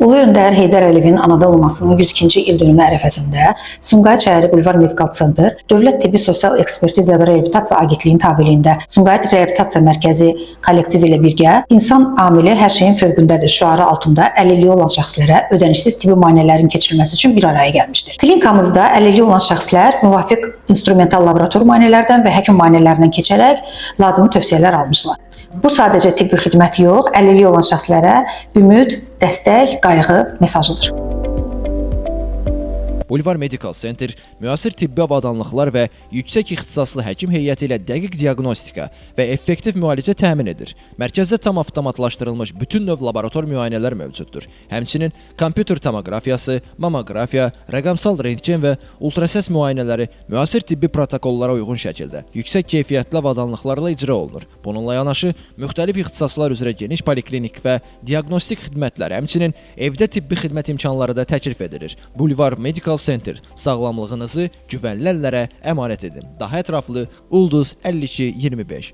Ulu Öndər Heydər Əliyevin anadan olmasının 102-ci il dönümü ərəfəsində Sumqayıt şəhəri Bulvar Medical Center Dövlət Tibbi Sosial Ekspertiza və Reabilitasiya Agentliyinin tabeliyində Sumqayıt Reabilitasiya Mərkəzi kollektivi ilə birgə "İnsan amili hər şeyin fövqündədir" şüarı altında əlilliyi olan şəxslərə ödənişsiz tibbi müayinələrin keçirilməsi üçün bir araya gəlmişdir. Klinikamızda əlilliyi olan şəxslər müvafiq instrumental laborator müayinələrdən və həkim müayinələrindən keçərək lazımi tövsiyələr almışlar. Bu sadəcə tibbi xidmət yox, əlilliyi olan şəxslərə ümid, dəstək, qayğı mesajıdır. Bulvar Medical Center müasir tibbi avadanlıqlar və yüksək ixtisaslı həkim heyəti ilə dəqiq diaqnostika və effektiv müalicə təmin edir. Mərkəzdə tam avtomatlaşdırılmış bütün növ laborator müayinələr mövcuddur. Həmçinin kompüter tomoqrafiyası, mamoqrafiya, rəqəmsal rentgen və ultrasəs müayinələri müasir tibbi protokollara uyğun şəkildə yüksək keyfiyyətli avadanlıqlarla icra olunur. Bununla yanaşı, müxtəlif ixtisaslar üzrə geniş poliklinik və diaqnostik xidmətlər, həmçinin evdə tibbi xidmət imkanları da təklif edilir. Bulvar Medical Center, sağlamlığınızı güvənli əllərə əmanət edin. Daha ətraflı ulduz 52 25.